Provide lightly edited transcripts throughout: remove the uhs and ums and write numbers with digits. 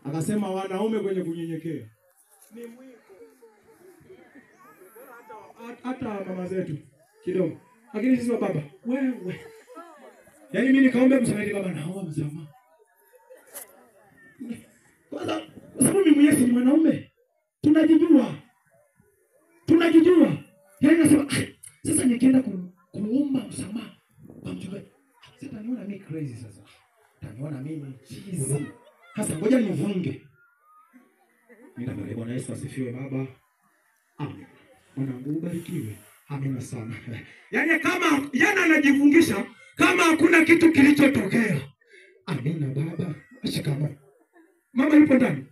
Akasema wanaume kwenye kunyenyekea ni mwiko. Hata mama zetu kidogo. Lakini sisi wa baba, wewe. Yaani mimi nikaomba msamaha baba, naomba msamaha. Kwanza kwa sababu mimi mwenyewe ni mwanaume. Tunajijua. Tunajijua. Yaani nasema sasa nikienda kuomba msamaha kwa mchungaji, sitaniona mimi crazy sasa. Taniona mimi chizi. Sasa ngoja nivunge. Mimi naomba Bwana Yesu asifiwe baba. Amen. Mwanangu ubarikiwe. Amina sana. Yaani kama yana anajifungisha kama hakuna kitu kilichotokea. Amina baba. Shikamoo. Mama yupo ndani?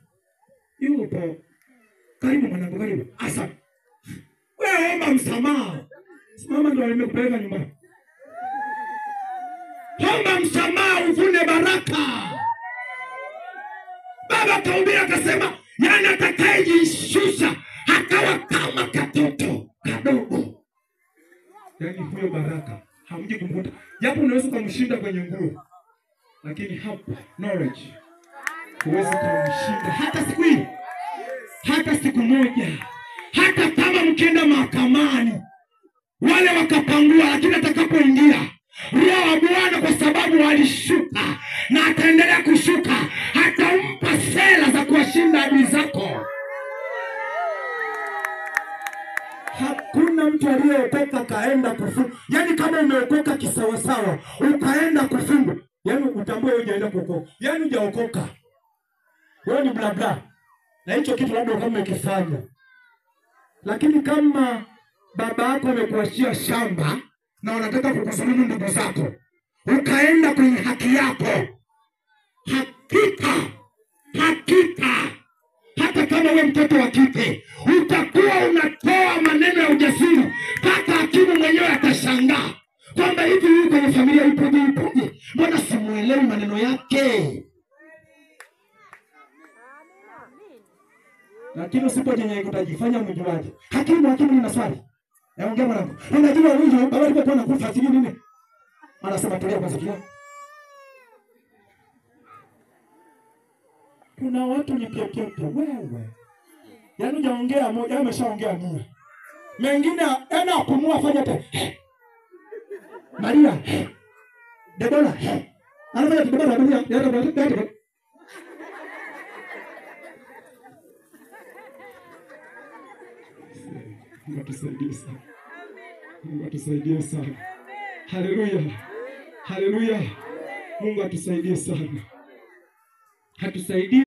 Yupo. Karibu mwanangu, karibu. Asante. Wewe omba msamaha. Mama ndo alimekupeleka nyumbani. Omba msamaha uvune baraka. Baba kaubiri akasema, yani atakayejishusha akawa kama katoto kadogo. Yaani huyo baraka hamji kumkuta. Japo unaweza kumshinda kwenye nguo, lakini hapa knowledge huwezi kumshinda hata siku hii, hata siku moja. Hata kama mkienda mahakamani wale wakapangua, lakini atakapoingia Roho wa Bwana, kwa sababu alishuka na ataendelea kushuka, atampa sela za kuwashinda adui zako. Hakuna mtu aliyeokoka kaenda kufunga. Yaani kama umeokoka kisawasawa ukaenda kufunga, yaani utambue hujaenda kuokoka. Yaani hujaokoka. Wewe ni bla bla. Na hicho kitu labda kama umekifanya. Lakini kama baba yako amekuachia shamba na wanataka kukudhulumu ndugu zako, ukaenda kwenye haki yako, hakika hakika hata kama wewe mtoto wa kike utakuwa unatoa maneno ya ujasiri mpaka hakimu mwenyewe atashangaa kwamba hivi huyu kwenye familia ipoje ipoje, mbona simuelewi maneno yake. Lakini usipojenya utajifanya mjuaji. Hakimu, hakimu, nina swali. Naongea mwanangu. Unajua huyu baba alikuwa anakufa sijui nini. Anasema tulia kwanza tulia. Kuna watu ni pia wewe. Yaani hujaongea moja, ameshaongea mia. Mengine ana kupumua fanya tena. Maria. Debora. Anafanya Debora Maria. Mungu atusaidie sana. Mungu atusaidie sana. Haleluya. Haleluya. Mungu atusaidie sana. Hatusaidie.